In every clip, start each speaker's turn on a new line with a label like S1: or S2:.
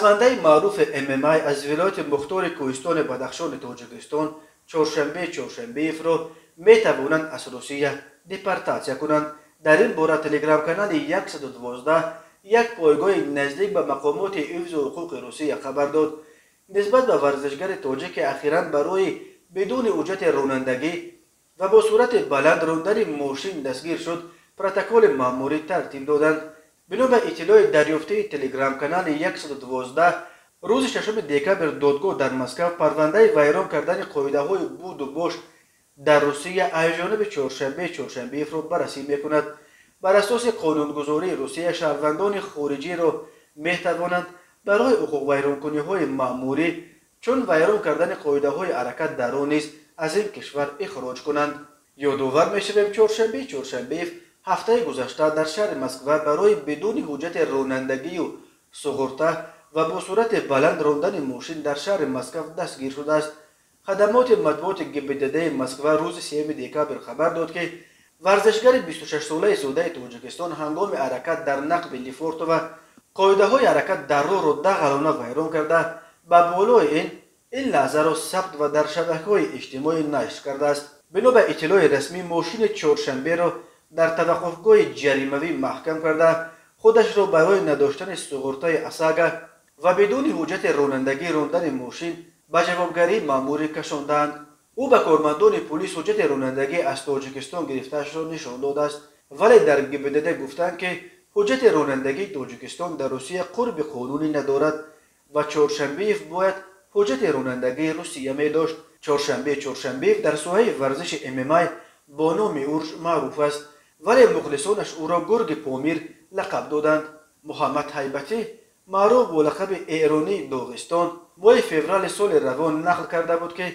S1: Расмандаи маъруфи ММА аз вилояти мухтори кӯҳистони Бадахшони Тоҷикистон Чоршанбе Чоршанбеевро метавонанд аз Русия депортатсия кунанд. Дар ин бора телеграм-канали 112, як пойгоҳи наздик ба мақомоти ҳифзу ҳуқуқи Русия, хабар дод. Нисбат ба варзишгари тоҷик, ки ахиран барои бидуни ҳуҷҷати ронандагӣ ва бо суръати баланд рондани мошин дастгир шуд, протоколи маъмурӣ тартиб доданд. Бино ба иттилои дарёфтии телеграм-канали 112, рӯзи 6 декабр додгоҳ дар Москав парвандаи вайрон кардани қоидаҳои буду бош дар Русия аз ҷониби Чоршанбе Чоршанбеевро баррасӣ мекунад. Бар асоси қонунгузории Русия, шаҳрвандони хориҷиро метавонанд барои ҳуқуқвайронкуниҳои маъмурӣ, чун вайрон кардани қоидаҳои ҳаракат дар роҳ, низ аз ин кишвар ихроҷ кунанд. Ёдовар мешавем, Чоршанбе Чоршанбеев ҳафтаи гузашта дар шаҳри Москва барои бидуни ҳуҷҷати ронандагию суғурта ва бо суръати баланд рондани мошин дар шаҳри Москав дастгир шудааст. Хадамоти матбуоти ГИБДД Москва рӯзи 3 декабр хабар дод, ки варзишгари 26-солаи зодаи Тоҷикистон ҳангоми ҳаракат дар нақби Лефортово қоидаҳои ҳаракат дар роҳро дағалона вайрон карда, ба болои ин ин лаҳзаро сабт ва дар шабакаҳои иҷтимоӣ нашр кардааст. Бино ба иттилои расмӣ, мошини Чоршанберо дар таваққуфгоҳи ҷаримавӣ маҳкам карда, худашро барои надоштани суғуртаи ОСАГО ва бидуни ҳуҷҷати ронандагӣ рондани мошин ба ҷавобгарии маъмурӣ кашондаанд. Ӯ ба кормандони пулис ҳуҷҷати ронандагӣ аз Тоҷикистон гирифтаашро нишон додааст, вале дар ГИБДД гуфтанд, ки ҳуҷҷати ронандагии Тоҷикистон дар Русия қурби қонунӣ надорад ва Чоршанбеев бояд ҳуҷҷати ронандагии Русия медошт. Чоршанбе Чоршанбеев дар соҳаи варзиши ММА бо номи Урж маъруф аст, вале мухлисонаш ӯро Гурги Помир лақаб доданд. Муҳаммад Ҳайбатӣ, маъруф бо лақаби Эронии Доғистон, моҳи феврали соли равон нақл карда буд, ки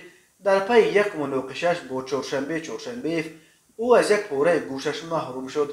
S1: дар пайи як муноқишааш бо Чоршанбе Чоршанбеев ӯ аз як пораи гӯшаш маҳрум шуд.